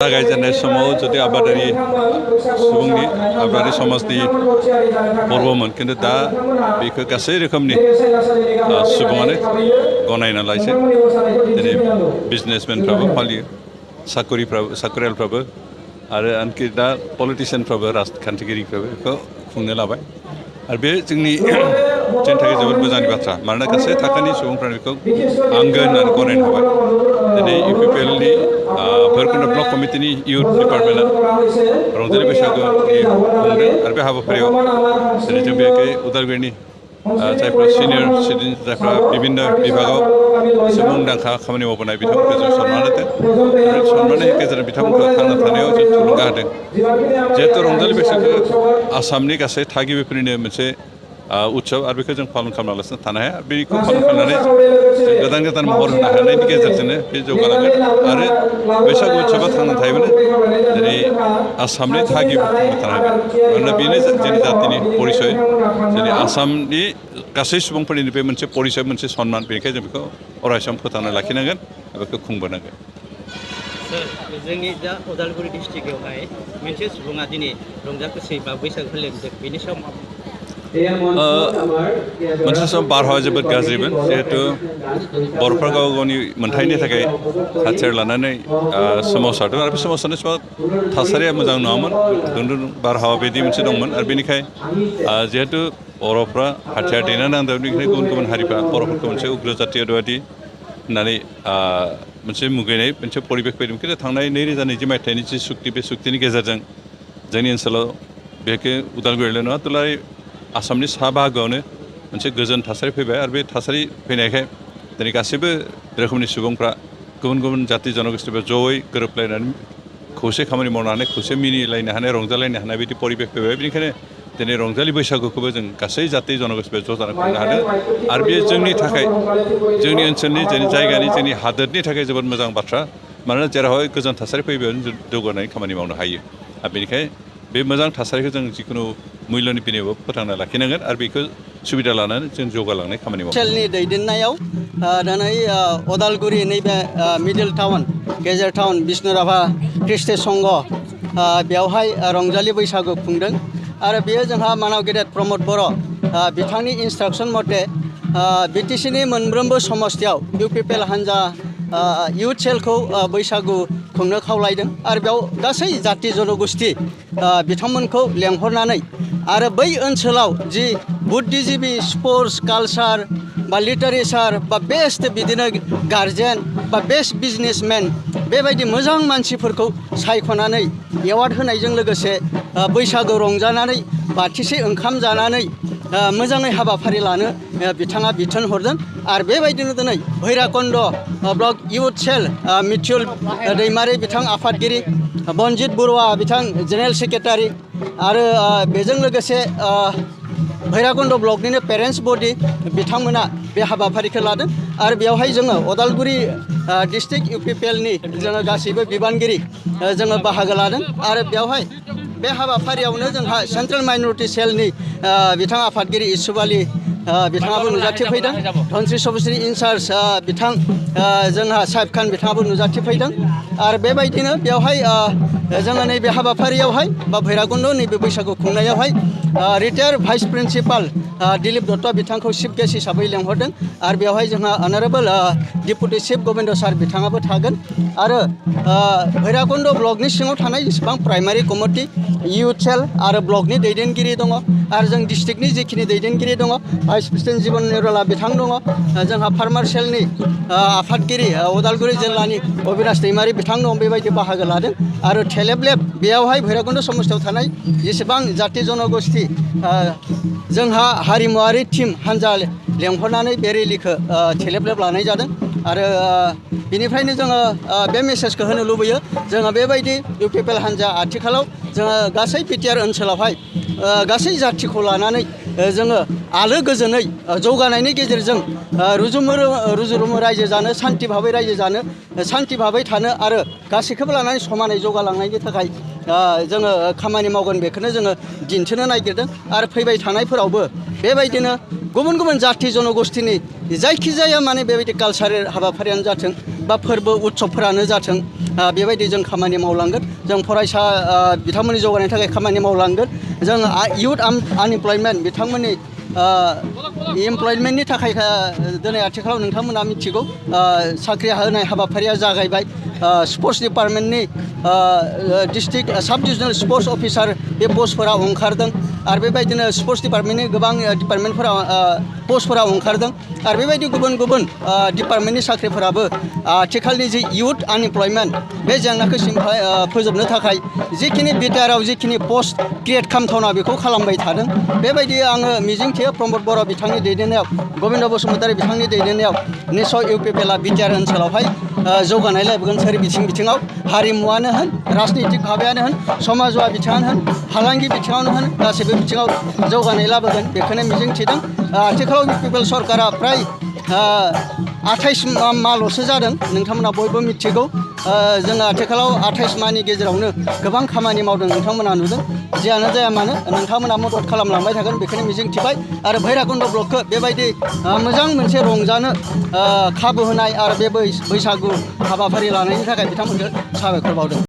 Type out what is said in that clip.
जागायजेननाय समाव जुदि आबादारि सुबुंनि आबादारि समाजनि पर्वमोन खिन्थु दा बेखौ गासै रोखोमनि सुबुङानो गनायना लायसै दिनै बिजनेसमेनफ्राबो फालियो साकरियालफ्राबो आरो आनखि दा पलिटिशियानफ्राबो राजखान्थिगिरिफ्राबो बेखौ खुंनो लाबाय आरो बे जोंनि थाखाय जोबोद मोजांनि बाथ्रा मानोना गासै थाखोनि सुबुंफ्रा बेखौ आंगो होननानै गनायनो हाबाय दिनै इउपिपिएलनि भैरबकुन्द ब्लक कमिटिनि इउथ डिपार्टमेन्टआ रंजालि बैसागुनि खुंदों आरो बे हाबाफारियाव दिनै जों बेखै उदालगुरिनि जायफ्रा सिनियर सिटिजेन जायफ्रा बिभिन्न बिभागाव एसे मुंदांखा खामानि मावबोनाय बिथांमोनखौ जों सनमान होदों आरो सनमाननि गेजेरजों बिथांमोनखौ थांना थानायाव जों थुलुंगा होदों जिहेतु रंजालि बैसागु आसामनि गासै थागिबिफोरनिनो मोनसे उत्सव आरो बेखौ जों पालन खालामालासिनो थानो हाया बेखौ पालन खालामनानै गोदान गोदान महर होनो हानायनि गेजेरजोंनो बे जौगालांगोन आरो बैसागु उत्सवआ थांनानै थायोब्ला दिनै आसामनि थागिबिफोर थानो हागोन मानोना बेनो जोंनि जातिनि परिचय जोंनि आसामनि गासै सुबुंफोरनि बे मोनसे परिचय मोनसे सनमान बेनिखायनो जों बेखौ अरायसम फोथांना लाखिनांगोन आरो बेखौ खुंबोनांगोन जोंनि दा उदालगुरि डिस्ट्रिक्टआवहाय मोनसे सुबुङा दिनै रंजा खुसि बा बैसागु फालिदों बेनि सायाव मोनसे सम बारहावा जोबोद गाज्रिमोन जिहेतु बर'फ्रा गाव गावनि मोनथायनि थाखाय हाथियार लानानै सोमावसारदों आरो बे सोमावसारनाय समाव थासारिया मोजां नङामोन दुंदुं बारहावा बिदि मोनसे दंमोन आरो बेनिखाय जिहेतु बर'फ्रा हाथियार दैना नांदों बेनिखायनो गुबुन गुबुन हारिफ्रा बर'फोरखौ मोनसे उग्र जातियादबादि होननानै मोनसे मुगैनाय मोनसे परिबेक फैदों खिन्थु थांनाय 2020 मायथाइनि जि सुक्ति बे सुक्तिनि गेजेरजों जोंनि ओनसोलाव बेखौ उदालगुरिल' नङा दुलाराय आसामनि सा बाहागोआवनो मोनसे गोजोन थासारि फैबाय आरो बे थासारि फैनायखाय दिनै गासैबो रोखोमनि सुबुंफ्रा गुबुन गुबुन जाति जनगोष्ठीफ्रा जयै गोरोबलायनानै खौसे खामानि मावनो हानाय खौसे मिनिलायनो हानाय रंजालायनो हानाय बिदि परिबेक फैबाय बेनिखायनो दिनै रंजालि बैसागुखौबो जों गासै जाति जनगोष्ठीफ्रा ज' जानानै खुंनो हादों आरो बेयो जोंनि थाखाय जोंनि ओनसोलनि जोंनि जायगानि जोंनि हादोरनि थाखाय जोबोद मोजां बाथ्रा मानोना जेरावहाय गोजोन थासारि फैबायानो जों जौगानाय खामानि मावनो हायो आरो बेनिखायनो बे मोजां थासारिखौ जों जिखुनु मुल्यनि बिनियाव फोथांना लाखिनांगोन आरो बेखौ सुबिदा लानानै जों जौगालांनाय खामानि मावो ओनसोलनि दैदेननायाव दिनै उदालगुरि नैबे मिडिल टाउन गेजेर टाउन बिष्णुराभा ख्रिस्टि संघ बेवहाय रंजालि बैसागु खुंदों आरो बेयो जोंहा मानाव गेदेर प्रमद बर' बिथांनि इन्सट्राक्सन मथे बिटिसिनि मोनफ्रोमबो समस्तियाव इउपिपिएल हान्जा इउथ सेलखौ बैसागु खुंनो खावलायदों आरो बेयाव गासै जाति जनगोष्ठी बिथांमोनखौ लेंहरनानै आरो बै ओनसोलाव जि बुद्धिजीबि स्पर्ट्स कालचार बा लिटारेचार बा बेस्ट बिदिनो गार्जेन बा बेस्ट बिजनेसमेन बेबायदि मोजां मानसिफोरखौ सायख'नानै एवार्ड होनायजों लोगोसे बैसागु रंजानानै बाथिसे ओंखाम जानानै मोजाङै हाबाफारि लानो बिथाङा बिथोन हरदों आरो बेबायदिनो दिनै भैराकुन्द ब्लक इउथ सेल मिथुल दैमारि बिथां आफादगिरि बनजित बरुवा बिथां जेनेरेल सेक्रेटारि आरो बेजों लोगोसे भैराकुन्द ब्लकनिनो पेरेन्टस बडि बिथांमोना बे हाबाफारिखौ लादों आरो बेवहाय जोङो उदालगुरि डिस्ट्रिक्ट इउपिपिएलनि जोङो गासैबो बिबानगिरि जोङो बाहागो लादों आरो बेवहाय बे हाबाफारियावनो जोंहा सेन्ट्रेल माइनरिटि सेलनि बिथां आफादगिरि इसुबालि बिथाङाबो नुजाथिफैदों धनस्रि सब्सिडि इनचार्ज बिथां जोंहा साहिब खान बिथाङाबो नुजाथिफैदों आरो बेबायदिनो बेवहाय जोङो नैबे हाबाफारियावहाय बा भैराकुन्द नैबे बैसागु खुंनायावहाय retire vice principal Dilip Dutta बिथांखौ चिफ गेस्ट हिसाबै लेंहरदों आरो बेवहाय जोंहा honourable deputy chief Gobinda sir बिथाङाबो थागोन आरो भैराकुन्द ब्लकनि सिङाव थानाय जेसेबां प्राइमारि कमिटि इउथ सेल आरो ब्लकनि दैदेनगिरि दङ आरो जों डिस्ट्रिक्टनि जिखिनि दैदेनगिरि दङ भाइस प्रेसिडेन्ट जीवन निरला बिथां दङ जोंहा फार्मार सेलनि आफादगिरि उदालगुरि जिल्लानि अबिनाश दैमारि बिथां दं बेबायदि बाहागो लादों आरो थेलेबलेब बेयावहाय भैराकुन्द समस्तियाव थानाय जेसेबां जाति जनगोष्ठी जोंहा हारिमुवारि टीम हान्जा लेंहरनानै बे रेलिखौ थेलेबलेब लानाय जादों आरो बेनिफ्रायनो जोङो बे मेसेजखौ होनो लुबैयो जोङो बेबायदि इउपिपिएल हान्जा आथिखालाव जोङो गासै बिटिआर ओनसोलावहाय गासै जातिखौ लानानै जोङो आलो गोजोनै जौगानायनि गेजेरजों रुजु-रुमु रायजो जानो सान्थि भाबै रायजो जानो सान्थि भाबै थानो आरो गासैखौबो लानानै समानै जौगालांनायनि थाखाय जोङो खामानि मावगोन बेखौनो जोङो दिन्थिनो नागिरदों आरो फैबाय थानायफोरावबो बेबायदिनो गुबुन गुबुन जाथि जनगोष्ठीनि जायखिजाया माने बेबायदि कालचारेल हाबाफारियानो जाथों बा फोरबो उत्सबफोरानो जाथों बेबायदि जों खामानि मावलांगोन जों फरायसा बिथांमोननि जौगानायनि थाखाय खामानि मावलांगोन जों इयुथ आनइमप्लयमेन्ट बिथांमोननि इमप्लयमेन्टनि थाखाय दिनै आथिखालाव नोंथांमोना मिथिगौ साख्रि होनाय हाबाफारिया जागायबाय स्पर्ट्स डिपार्टमेन्टनि डिस्ट्रिक्ट साब डिभिजनेल स्पर्ट्स अफिसार बे पस्टफोरा ओंखारदों आरो बेबायदिनो स्पर्ट्स डिपार्टमेन्टनि गोबां डिपार्टमेन्टफोरा पस्टफोरा ओंखारदों आरो बेबायदि गुबुन गुबुन डिपार्टमेन्टनि साख्रिफोराबो आथिखालनि जि इयुथ आनइमप्लयमेन्ट बे जेंनाखौ फोजोबनो थाखाय जिखिनि बिटिआरआव जिखिनि पस्ट क्रिएट खालामथावना बेखौ खालामबाय थादों बेबायदि आङो मिजिंथियो प्रमद बर' बिथांनि दैदेननायाव गबिन्द बसुमतारी बिथांनि दैदेननायाव निस्सय इउपिपिएलआ बिटिआर ओनसोलावहाय जौगानाय लाबोगोन सोर बिथिङाव हारिमुआनो होन राजनितिक भाबेयानो होन समाजवा बिथिङानो होन फालांगि बिथिङावनो होन गासैबो बिथिङाव जौगानाय लाबोगोन बेखौनो मिजिंथिदों आथिखालाव इउपिपिएल सरकारा फ्राय 28 माल'सो जादों नोंथांमोना बयबो मिथिगौ जोङो आथिखालाव 28 मानि गेजेरावनो गोबां खामानि मावदों नोंथांमोना नुदों जियानो जाया मानो नोंथांमोना मदद खालामलांबाय थागोन बेखौनो मिजिंथिबाय आरो भैराकुन्द ब्लकखौ बेबायदि मोजां मोनसे रंजानो खाबु होनाय आरो बे बैसागु हाबाफारि लानायनि थाखाय बिथांमोनखौ साबायखर बावदों